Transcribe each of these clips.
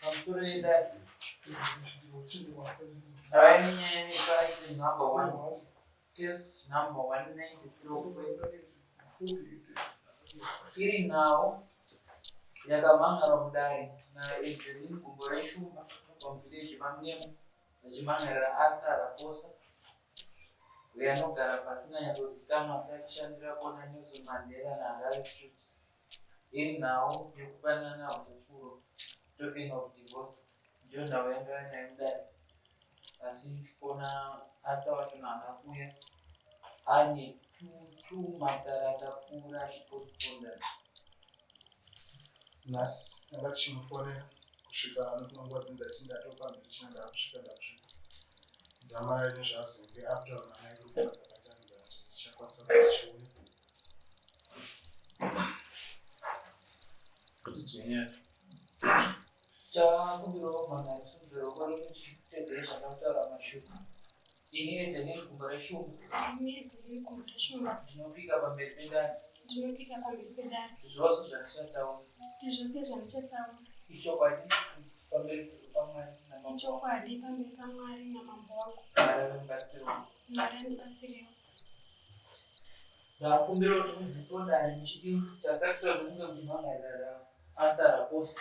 Pamusoro yedare. Ndava nenyaya yepa item number 1, case number 193.6, iri nhau yakamhan'arwa mudare naEvelyn Gumboreshumba inobva muvhireji maMunemo, vachimhan'arira Arthur Raposa, uyo anogara pasina nyatsozikanwa asi achishandira kona Nelson Mandela naHarare Street, iri nhau yekupanana gupuro, token of divorce. Ndiyo nhau yanga nayo mudare, asi kona Arthur wacho haana kuuya, ane two matare akapfuura achipostponda. Nhasi tanga tichimufonera kusvika nokunguva dzinza tingatopa mberi china ndakusvika, ndakusvika dzamara nezvazenge akutaura namai kuakatanza kuti tichakwanisa kuti chiuya. Kuti Chakumbirawo mhan'ari sunzero ruoko renyu chitedzere zvandakutaura mashoko. Ini Evelyn Gumboreshumba. Ini Evelyn Gumboreshumba. Ndinopika pamberi pedare. Ndinopika pamberi pedare. Zvose zvandichataura. Kuti zvose zvandichataura. Ichokwadi pamberi paMwari namambo wangu. Ichokwadi pamberi paMwari namambo wangu. Mwari andibatsirewo. Mwari andibatsirewo. Ndakumbira kuti muzipo dare muchidi tasakisa kuti munge muchimhan'arira Arthur Raposa.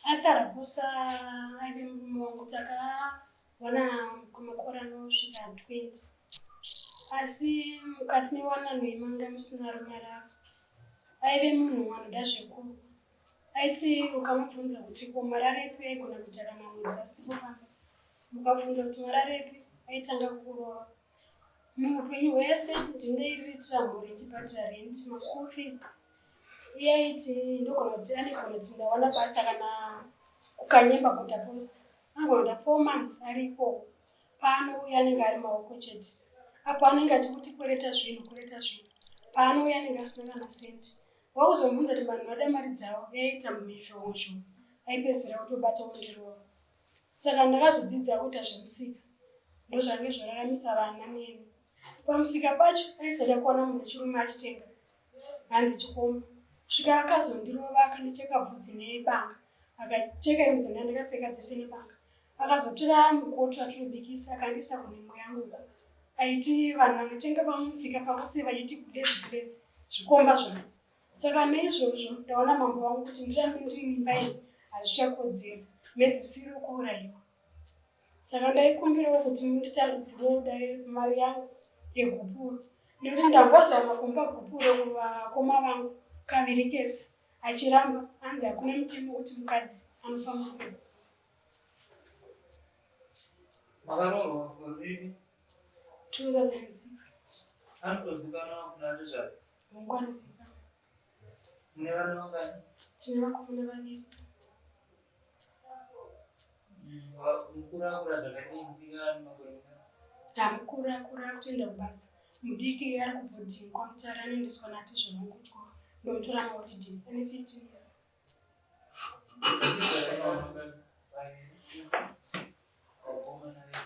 Arthur Raposa aive murume wangu, takawana kwemakore anosvika 20, asi mukati mewanano iyi manga musina runyararo. Aive munhu anoda zvekurwa. Aiti ukamubvunza kuti ko mararepi, aigona kuita kana mwedzi asipo pamba. Mukabvunza kuti mararepi, aitanga kukurova. Muupenyu hwese ndinoiriritira mhuri ndichibhadhira rent, maschool fees. Iye aiti ndogona kuti anegona kuti ndawana basa kana kuKanyemba border post, anogona kuita 4 months ari ikoko. Paanouya anenge ari maoko chete. Apo anenge achikuti kwereta zvinhu, kwereta zvinhu, paanouya anenge asina kana sendi. Wauzomubvunza kuti vanhu vada mari dzavo, yaiita mhizhozho, aipedzisira kutobata wondirova. Saka ndakazodzidza kuita zvemusika, ndozvange zvoraramisa vana neni. Pamusika pacho aisada kuona munhu wechirume achitenga, hanzi chikomba. Kusvika akazondirova, akandicheka bvudzi nebanga, akacheka hembe dzandanga ndakapfeka dzese nebanga. Akazotora mukoto atinobikisa, akandiisa kunhengo yangu uko. Aiti vanhu vanotenga pamusika pavo sei vachiti gulezi, gulezi, zvikomba zvavo. Saka naizvozvo ndaona, mambo wangu, kuti ndirambe ndiri mimba iyi hazvichakodzera, mhedzisiro kuurayiwa. Saka ndaikumbirawo kuti munditaridzirewo dai mari yangu yegupuro, nekuti ndambozama kumupa gupuro kuvakoma vangu kaviri kese, achiramba, hanzi hakuna mutemo kuti mukadzi anopa murume gupuro. Makaroorwa gore ripi? 2006. Anotozikanwa kuna tezvara? Hongu, anozikanwa. Mune vana vangani? Tine vakomana vaviri. Mukuru akura zvakadii? Mudiki ane makore mangani? Hamukuru akura, akutoenda kubasa. Mudiki ari kuboarding kwaMutare, anoendeswa natezvara vangu kuchikoro, ndomutora maholidays, ane 15 years. Atezvara vane mangani? Vakomana vese.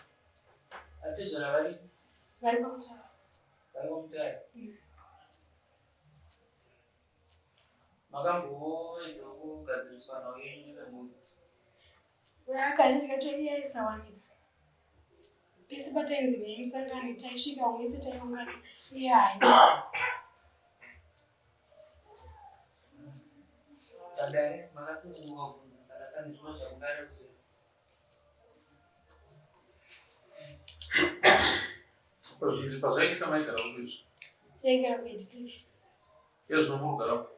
Atezvara vari? Vari paMutare. Vari kwaMutare. Mm. Makamboedza kugadziriswa nhau yenyu nevemhuri? Kazhinji kacho iye aisawanika. Pese patainzi nemusangano taisvika wese, taiungana, iye hai. Padare makasununguka kubvunza kana pane zvimwe zvamungada kuziva. Pazvinhu pazvaitika maigara kupi izvi? Taigara kuHatcliffe. Iye zvino murikugara kupi?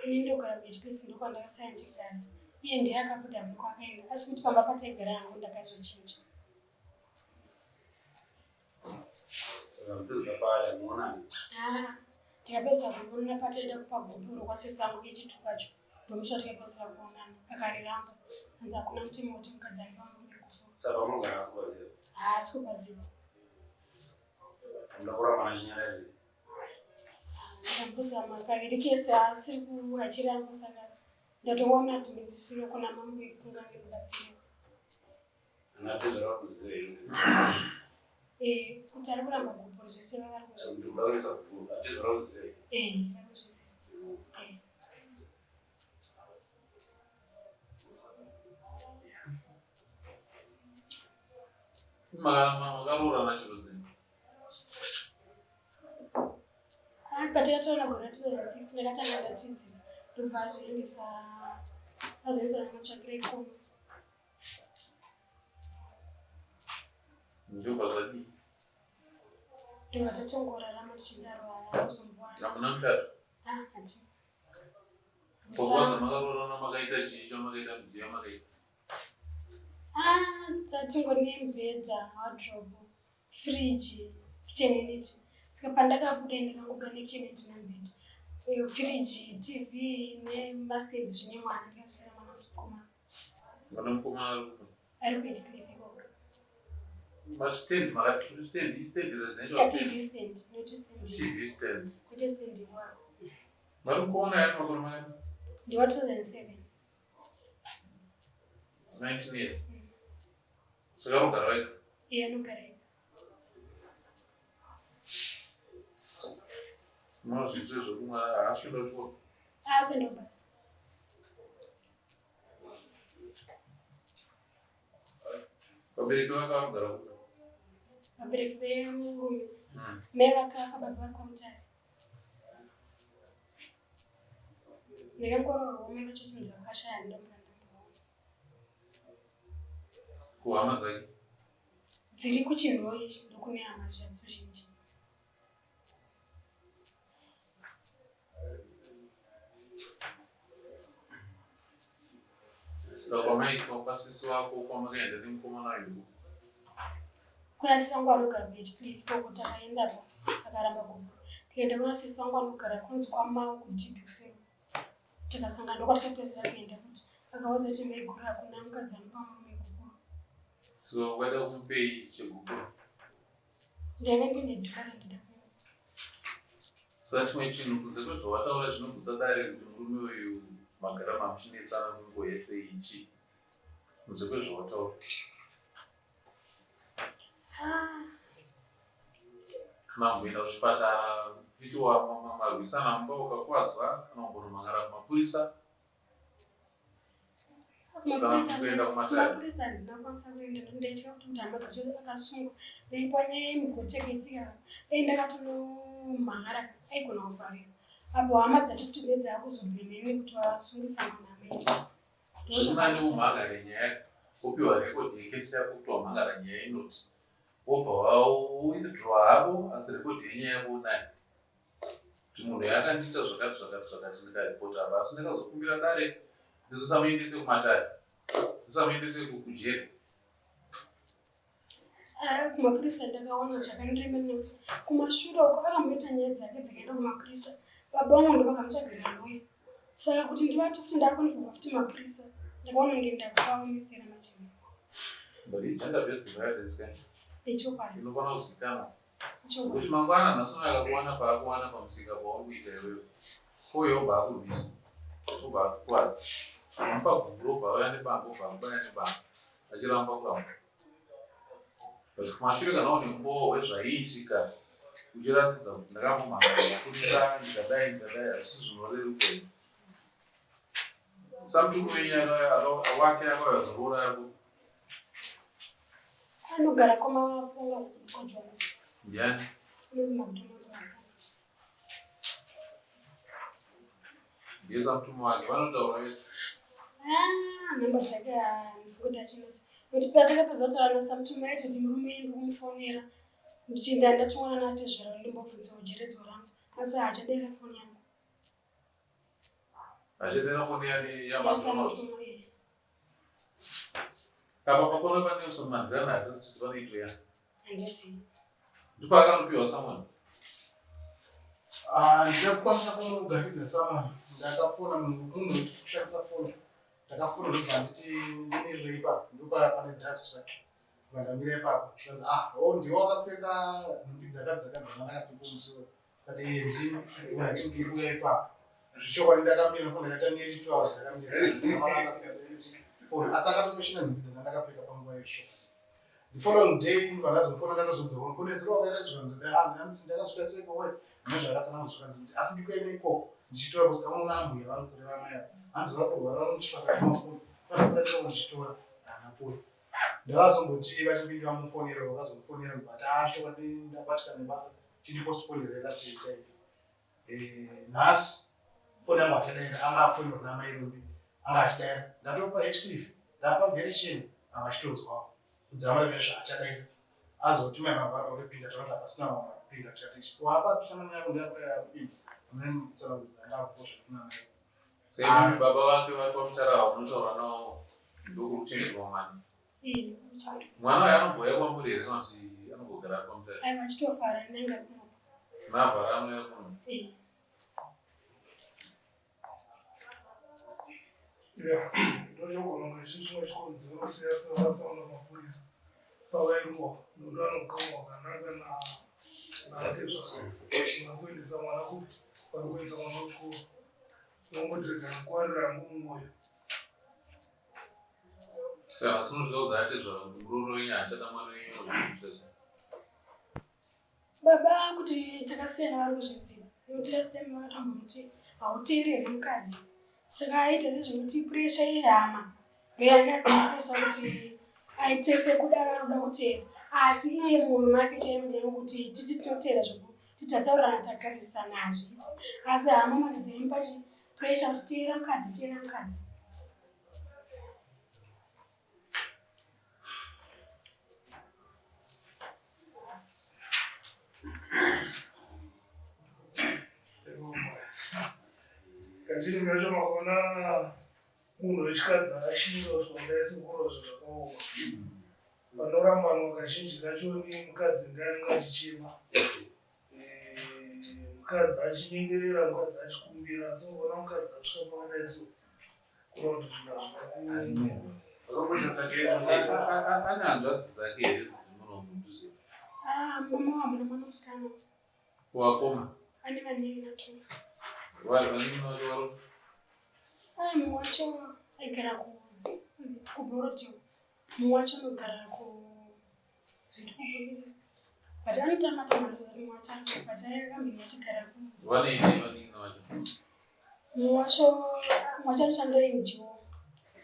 Ini ndogara kuHatcliffe, ndokwandakasaya ndichigara. Iye ndiye akabuda muko akaenda, asi kuti pamba pataigara hangu ndakazochinja. Saka mupedza paya muonani? Ah, tikapedzisa kuonana pataida kupa gupuro kwasisi vangu kechitwo kwacho, ndomusha tikapedzisira kuonana, akariramba, hanzi hakuna mutemo kuti mukadzi anopa murume gupuro. Saka unogara asikupaziva? Haasi kupaziva. Munoda kuramba nachinyararire? Ndambozama kaviri kese, asiri achiramba, saka ndatoona kuti mhedzisiro kuna mambo kungange kubatsiriwa. Anatezvara kuziva here? Eh, kuti ari kuramba gupuro zvese vari kuzviziva. Kuda kuisa gupuro, atezvara kuziva here? Eh, vari kuzviziva. Eh. Makaroorana chirudzii? Ah, patakatorana gore ra 2006 ndakatanga ndatizira ndobva azoendesa azoendesa namatsvakira ikomo. Ndobva zvadii? Ndobva tatongorarama tichidaro haana kuzombowana. Hamuna muchato? Ah, hatina. Panguva dzamakaroorana makaita chii chamakaita midziyo yamakaita? Ah, tatingori nemubhedha, wardrobe, fridge, kitchen unit. Saka pandakabuda ndakangobuda nekitchen unit nemubhedha. Iyo fridge, TV nemastands zvine mwana ndikazvisiira mwana mukomana. Mwana mukomana ari kupi? Ari kuEdcliff ikoko. Mastand makati stand istand residential. TV stand, not stand. TV stand. Kwete stand iwako. Vari kuona yani makore mangani? Ndiwa 2007. 19 years. Saka anogara wega? Iye anogara ega. Munozviitira zvekumwa haasi kuenda kuchikoro? Akuenda kubasa. Vabereki vake vanogara kupi? Vabereki vemurume. Mai vakafa baba vari kwaMutare. Ndakangoroorwa mai vachachinzi vakashaya ndomura ndamboona. Kuhama dzake? Dziri kuChinhoyi ndokune hama zvadzo zhinji. Saka kwamaitwa kwasisi wako kwamakaenda nemukomana uyu? Kuna sisi wangu anogara kuEdcliff ikoko takaendapo akaramba kubva. Tikaenda kuna sisi wangu anogara kunzi kwaMau kuDB kuseri. Tikasangana ndokwatakapedzisira kuenda futi. Akaudza kuti maiguru hakuna mukadzi anopa murume gupuro. Saka wakaida kumupei chegupuro? Ndaive ndine dhura randida kumupa. Saka chimwe chinhu kunze kwezvawataura chinogutsa dare kuti murume uyu magara mamuchinetsana kwenguva yese iyi chii? Kunze kwezvawataura. Kana kumboenda kuchipatara uchiti marwisana mumba ukakuvadzwa kana kumbonomhan'ara kumapurisa kana kuenda kumatare. Kumapurisa handina kukwanisa kuenda nekuti ndaitya kuti hama dzacho akasungwa. Dai panyaya yemugoti yakaitika dai ndakatonomhan'ara aigona kuvharirwa. Apo hama dzacho futi dzinenge dzakuzobhema ini kuti vasungisa mwana amai. Zvirinani umhangare nyaya wopiwa record yekesi yako kuti wamhangara nyaya inoti wobva wawithdraw hako asi record yenyaya yako unayo kuti munhu yakandiita zvakati zvakati zvakati ndikaripota apa asi ndakazokumbira dare kuti risamuendese kumatare risamuendese kujeri. Ah, kumapurisa ndakaona zvakandiremera nekuti kumashure uko akamboita nyaya dzake dzakaenda kumapurisa baba vangu ndovakamutsvagira lawyer saka kuti ndivati futi ndakunivhura futi mapurisa ndakaona kunge ndakuvaomesera machena. But igender based violence ka Ichokwadi. Inokwana kuzikanwa. Ichokwadi. Kuti mangwana nhasi uno akakuwana paakuwana pamusika pauri kuita iwewe. Koyo obva akurwisa. Obva akukuvadza. Wamupa gumbo obva auya nebanga obva akubaya nebanga. Achiramba kuramba. But kumashure kana une umbowo hwezvaiitika uchiratidza kuti ndakambomhangara mapurisa ndikadai ndikadai hazvisi zvinoreruka here. Samutuku wenyu wake akauya zoroora yako. Anogara kwamaponga kwaJohannes. Ndiani? Anonzi McDonald Maponga. Ndiye samutumu wake vanotaura vese. Ah, nhamba dzake handifungi kuti achinadzo. Nekuti patakapedza kutaura naSamutumu aitoti murume ndikumufonera ndichinda ndatoona natezvara ndimbobvunza ujeredzwa rangu asi haachadaira foni yangu. Achadaira foni yani yaMcDonald. YaSamutumu eh. Apa pakona paNelson Mandela naHarris kuti vanoitwa yani. Handizivi. Ndipo akanopiwa someone. Ah, ndinakukwanisa kumugaridza someone. Ndakafona munhu munhu kushandisa foni. Ndakafona ndobva nditi ndimirire ipapo. Ndopa pane taxi rank. Ndobva ndamira ipapo. Zvikanzi ah, oh ndiwe wakapfeka nhumbi dzakati dzakati dzandakapfeka musi uyu. Ndikati eh ndini. Ndobva ndati ndiri kuuya ipapo. Zvechokwadi ndakamira foni ndakaita nearly 2 hours ndakamira. Foni asi akatonoshina nhumbi dzandakapfeka panguva iyo zvechokwadi. The following day ndobva ndazofona ndatozodzoka kune zuva wakaita zvikanzi ah nanzi ndakazoita sei kowe nezvakatsanangura zvikanzi kuti asi ndikuenda ikoko ndichitora kuti aona ambuya vari kureva mai ava hanzi vari kurwara vari muchipatara makumbo vanofanira ndichitora haana kuuya. Ndakazomboti vachipinda vamufonera vakazomufonera but ah chokwadi ndabatika nebasa chindiposiponera last time. Eh, nhasi foni yangu achadaira anga afonerwa namai Rumbi anga achidaira ndatopa Heathcliff ndapa Version avachitonzwawo kudzamara nezva achadaira azotuma mabva kutopinda taona kuti hapasina vamwe vakupinda tikati wapa shamani yako ndeyakupinda amene mutsanangudza ndakukosha kuna mai. Sei baba vake vari pamutara ava munotaura navo ndokuri kuchengetwa mwana? Mwana uyu anombouya kwamuri here kana kuti anombogara ari pamutare? Aiwa achitofara ndinenge ari kuno. Navhara anouya kuno? Eh. Yeah, ndochogona kunge chiri chimwe chikonzero seyasevasaona mapurisa pavairohwa nokuti vanogama wakanaka naatezvara vakuendesa mwana kupi vari kuendesa mwana kuchikoro unongoti rega ndikwarira hangu mumwoyo. Saka sinotoda kuzi atezvara kuti muroora wenyu haachada mwana wenyu anokuita sei? Baba kuti takasiyana vari kuzviziva nekuti last time vakatombomuti hauteereri mukadzi saka aita sezvekuti puresha yehama ndoyanga yakamukosa kuti aite sekudaro anoda kuteera asi iye mumwoyo make chaimo chaimo kuti titi tinoteera zvekuti tataurirana tagadzirisana hazviiti asi hama manje dzaimupa chi puresha kuti teera mukadzi teera mukadzi. Kazhinji kacho makaona munhu wechikadzi akashinga kusvika kudai sekuru zvo zvakaoma. Panorambanwa kazhinji kacho ni mukadzi ndiye anenge achichema. Eh, mukadzi achinyengerera, mukadzi achikumbira, asi ukaona mukadzi asvika pakadai so Ane hanzvadzi dzake here dziri muno mudhuze? Ah, mama wamuna mwana musikana. Wakoma? Ane vanin'ina two. Vari vanin'ina vacho vari? Ah, mumwe wacho aigara ku kuBorrowdale. Mumwe wacho anogara ku zvitikubudirira. But anotama tama mumwe wacho but akambenge achigara ku. Vanoitei vanin'ina vacho? Mumwe wacho mumwe wacho anoshanda NGO.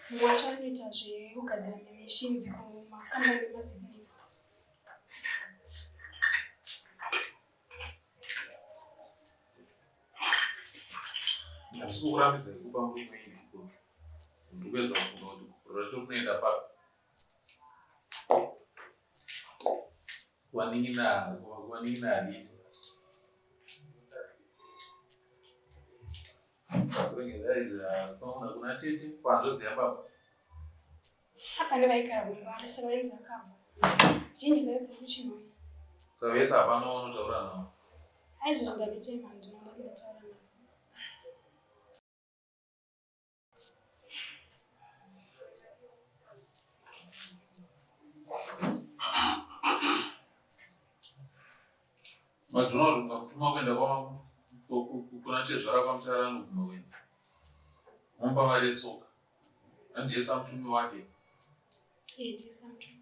Mumwe wacho anoita zvekugadzira mamachines kumakambani emasiblings. Handisi kukurambidzai kupa murume wenyu gupuro. Ndiri kuedza kufunga kuti gupuro racho rinoenda papi. Kuvanin'ina kuvanin'ina hariiti. Kuna tete kuhanzvadzi yababa. Hapana vaigara kuMbare saka vainzi vakabva. Zhinji dzaive dziri kuChinhoyi. Saka vese hapana waunotaura navo? Aizvozvi ndabetema handina wandinotaura navo. McDonald ungamutuma kuenda kuna tezvara kwaMutare anobvuma kuenda. Momupa mari yetsoka. Handiye samutumi wake. Eh, ndiye samutumi.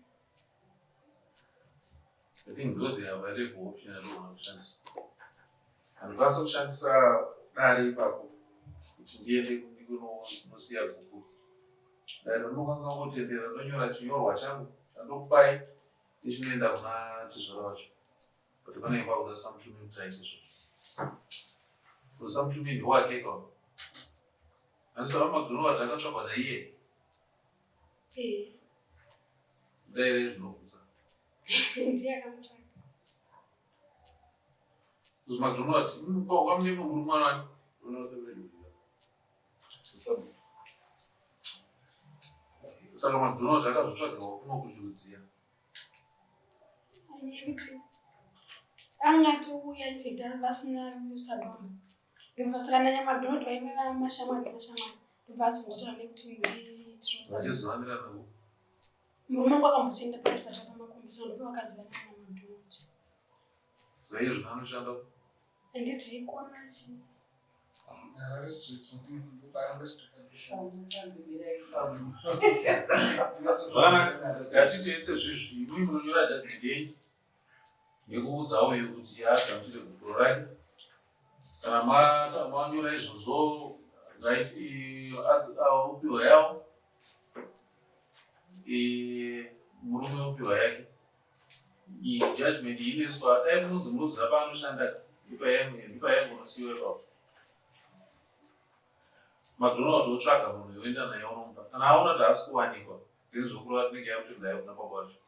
I think ndo the available option yatogona kushandisa. Handikwanisa kushandisa dare ipapo kuti ndiende kunosiya gupuro. Dare rinokwanisa kungotendera ndonyora chinyorwa changu chandokupai ichinoenda kuna tezvara vacho. But panenge pakuda Samuchumi kuti aite izvozvo. Because Samuchumi ndewake ipapo. Handisa vaMcDonald akatsvagwa naiye. Eh. Kudai here zvinogutsa. Ndiye akamutsvaga. Because McDonald kwamune murume wani. Saka McDonald akazotsvagirwa kuno kuchirudziya. Yekuti angatouya infact vasina sadomba. Ndobva saka naNyamadhodhi vaive mashamwari mashamwari ndobva azongotaura nekuti nditirosa. Vachizivanira navo. Murume wangu akambosienda pachipatara pamakombi saka ndipo vakazivana naMadhodhi. Saka iye zvino anoshanda ku? Handizivi kuona chii. Harare Street ndopaangasvika. Zvakanaka ngatite sezvizvi imwi munonyora judgment yenyu yekuudza uyu kuti agamuchire gupuro rake kana manyora izvozvo upiwa yawo. Murume opiwa yake. Iyi judgment iyi inoiswa dai munonzi munoziva paanoshanda ndipayaingonosiiwa ipapo. McDonald otsvaga munhu oenda naye onomupa. Kana aona kuti haasi kuwanikwa, then zvokureva tinenge yakuti ndai kuna baba vacho.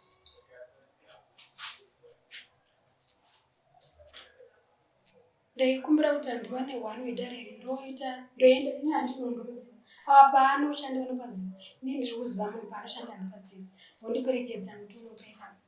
Ndaikumbira kuti handiwane one wedare iri ndoita ndoenda ini handinondoziva apa paanoshanda vanopaziva ini ndiri kuziva munhu paanoshanda handipazivi vondiperekedza mutonopa ipapo.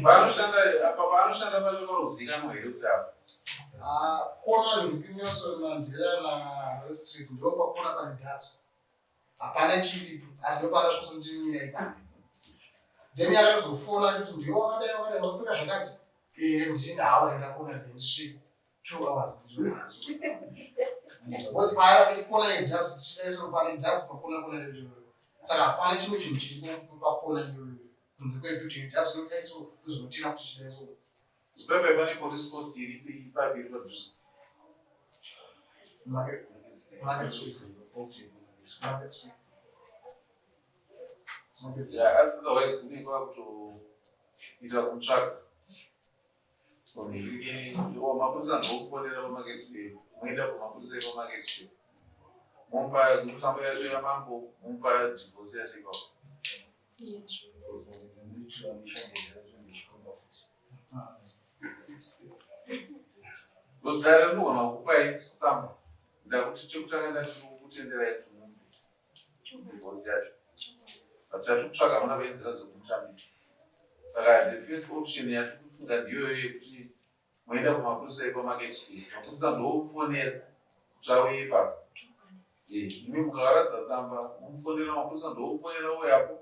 Paanoshanda apa paanoshanda pacho panozikanwa here kuti apa? Ah, kona Nelson Mandela na Street ndo pakona pane Doves. Hapana chiripo asi ndopakasvozondimira ipapo. Then akatozofona kuti ndiwe wakadai wakadai wakapfeka zvakati. Eh, ndini hawa ndakona then ndisvike 2 hours ndizvo. Because paya ikona yeDoves tichidai pane Doves pakona kona iyoyo. Saka hapana chimwe chinhu chiripo pakona iyoyo. Kunze kwekuti Doves inodai so tozonotina futi chidai so. Zimbabwe pane police post iri ipapo iri padhuze. Market Market Street. Market Street. Market Street. Yeah, otherwise unenge wakutoita kumutsvaga. Mapurisa ndokufonera paMarket Square, moenda pamapurisa epaMarket Square. Momupa tsamba yacho yamambo, momupa divorce yacho ipapo. Because dare rinogona kukupai tsamba. Ndakuti chekutanga ndati kukutenderai kuti mumupe divorce yacho. But tati kutsvaga vana venzira dzekumutambidza. Saka the first option yatiri kufunga ndiyoyo yekuti moenda kumapurisa epaMarket Square. Mapurisa ndomufonera kuti auye ipapo. Imi mukavaratidza tsamba momufonera mapurisa ndomufonera ouyapo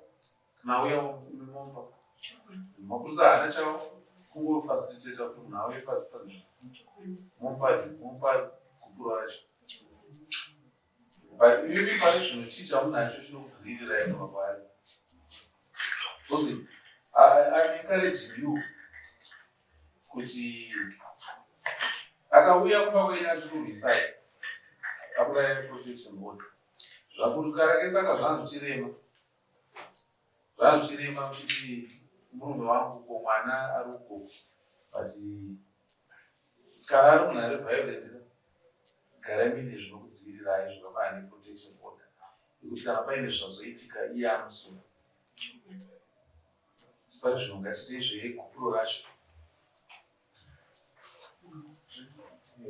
kana auya momupa. Mapurisa haana chavo kungofacilitata kuti munhu auye panzvimbo. Momupa momupa gupuro racho. But imi pane zvinhu chii chamunacho chinokudzivirirai kubva kwaari? Because I'm encouraging you kuti akauya kumba kwenyu achikurwisai akuraya protection order. Zvakurukara saka zvanga zvichirema. Zvanga zvichirema muchiti murume wangu ko mwana ari uko but kana ari munhu ari violent garai muine zvinokudzivirirai zvakafanana neprotection order yekuti kana paine zvazoitika iye anosunga. Asi pari zvino ngatiitei zvegupuro racho.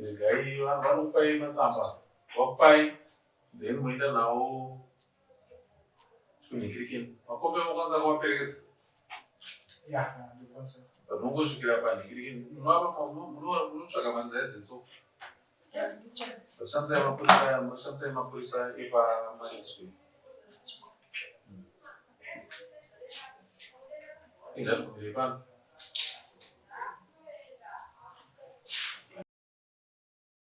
Regai vanhu vanokupai matsamba vakupai then moenda nawo kunhikirikini. Makombe mokwanisa kuvaperekedza. Yeah, ndokwanisa. Vanongosvikira panhikirikini munotsvaga manzira dzetsoka. Shandisai mapurisa, shandisai mapurisa epaMarket Square. Ingatibvire pano.